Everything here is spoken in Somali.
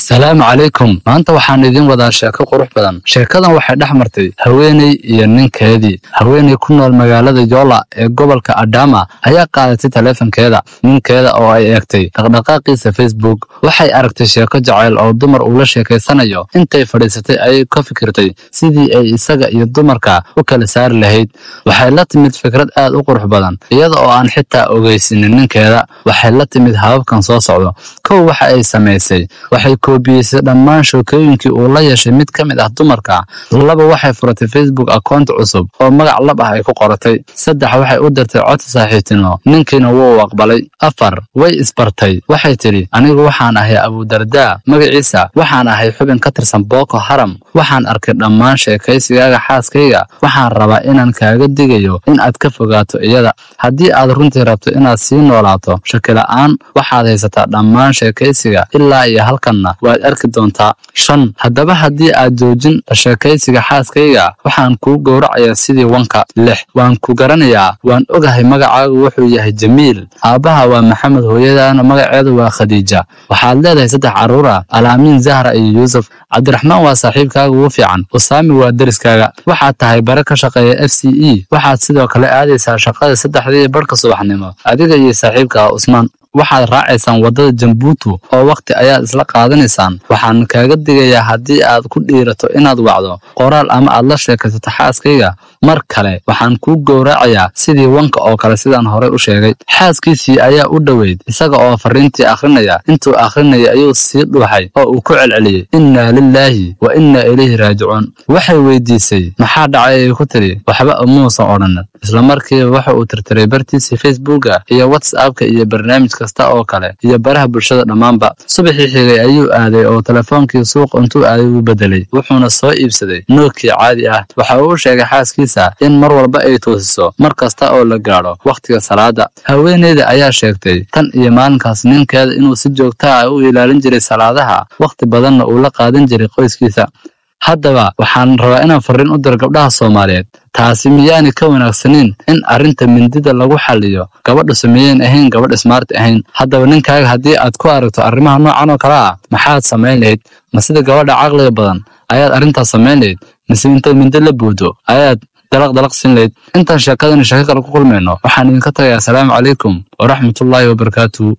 Assalaamu calaykum. Maanta waxaan idin wadaa sheeko qurux badan. Sheekadan waxay dhex martay haweeney iyo ninkeedii. Haweeney ku nool magaalada Yola ee gobolka Adama ayaa qaadatay taleefankeeda ninkeeda oo ay eegtay dhaqdhaqaaqiisa Facebook. Waxay aragtay sheeko jacayl oo dumar uu la sheekaysanayo. Intay fadhiisatay ayay ka fikirtay sidii ay isaga iyo dumarka u kala saari lahayd. Waxay la timid fikrad aad u qurux badan, iyada oo aan xitaa ogeysiinin ninkeeda. Waxay la timid hababkan soo socdo. Kow, waxa ay samaysay, waxay koobiyeysay dhammaan sheekooyinkii uu la yeeshay mid ka mid ah dumarka. Laba, waxay furatay Facebook account cusub oo magac lab ah ay ku qoratay. Saddex, waxay u dirtay codsi saaxiibtinimo, ninkiina wuu aqbalay. Afar, way isbartay. Waxay tidhi, anigu waxaan ahay Abudardaa magaciisa, waxaan ahay xubin ka tirsan Boko Haram. Waxaan arkay dhammaan sheekaysigaaga xaaskayga. Waxaan rabaa inaan kaaga digayo in aad ka fogaato iyada. Haddii aad runtii rabto inaad sii noolaato, shaki la'aan waxaad haysataa dhammaan sheekaysiga ilaa iyo halkanna waad arki doontaa. Shan, haddaba haddii aad joojin la sheekaysiga xaaskayga, waxaan kuu gowracayaa sidii wanka. Lix, waan ku garanayaa, waan ogahay magacaagu wuxuu yahay Jamiil, aabbaha waa Maxamed, hooyadaana magaceedu waa Khadiija. Waxaad leedahay 3 carruur ah, Alaamiin, Zahra iyo Yuusuf. Cabdiraxmaan waa saaxiibkaaga ugu fiican, Usaami waa deriskaaga. Waxaad tahay bare ka shaqeeya FCE. Waxaad sidoo kale aadaysaa shaqada 3:30 subaxnimo, adiga iyo saaxiibkaaga Usmaan. Waxaad raacaysaan waddada Jambuutu oo waqti ayaad isla qaadanaysaan. Waxaan kaaga digayaa haddii aad ku dhiirato inaad wacdo qoraal ama aad la sheekaysato xaaskayga mar kale, waxaan kuu gowracayaa sidii wanka oo kale, sidaan horey u sheegay. Xaaskiisii ayaa u dhoweyd isaga oo fariintii akhrinaya. Intuu akhrinayay ayuu sii dhuuxay oo uu ku celceliyey, innaa lilaahi wa innaa ilayhi raajicuun. Waxay weydiisay maxaa dhacay, ay ku tidhi waxba umuusan odhan. Isla markiiba waxa uu tirtiray bartiisii Facebooka iyo WhatsAppka iyo barnaamij kasta oo kale iyo baraha bulshada dhammaanba. Subaxii xigay ayuu aaday oo telefoonkii suuqa intuu aaday wuu bedelay, wuxuuna soo iibsaday Nokia caadi ah. Waxa uu u sheegay xaaskiisa in mar walba ay toosiso mar kasta oo la gaadho wakhtiga salaada. Haweeneyda ayaa sheegtay tan iyo maalinkaas ninkeeda inuu si joogto ah u ilaalin jiray salaadaha, wakhti badanna uu la qaadan jiray qoyskiisa. Haddaba waxaan rabaa inaan fariin u diro gabdhaha Soomaaliyeed. Taasi miyaanay ka wanaagsanin in arrinta mindida lagu xalliyo? Gabadhu sameeyeen ahayn gabadh smart ahayn. Haddaba ninkaaga haddii aad ku aragto arrimaha noocan oo kale ah, maxaad samayn lahayd? Ma sida gabadha caqliga badan ayaad arrintaas samayn lahayd, mise intaad mindi la boodo ayaad dalaq dalaq siin lahayd? Intaan sheekadani sheeko kale ku kulmayno, waxaan idinka tagayaa asalaamu calaykum waraxmatullaahi wabarakaatuhu.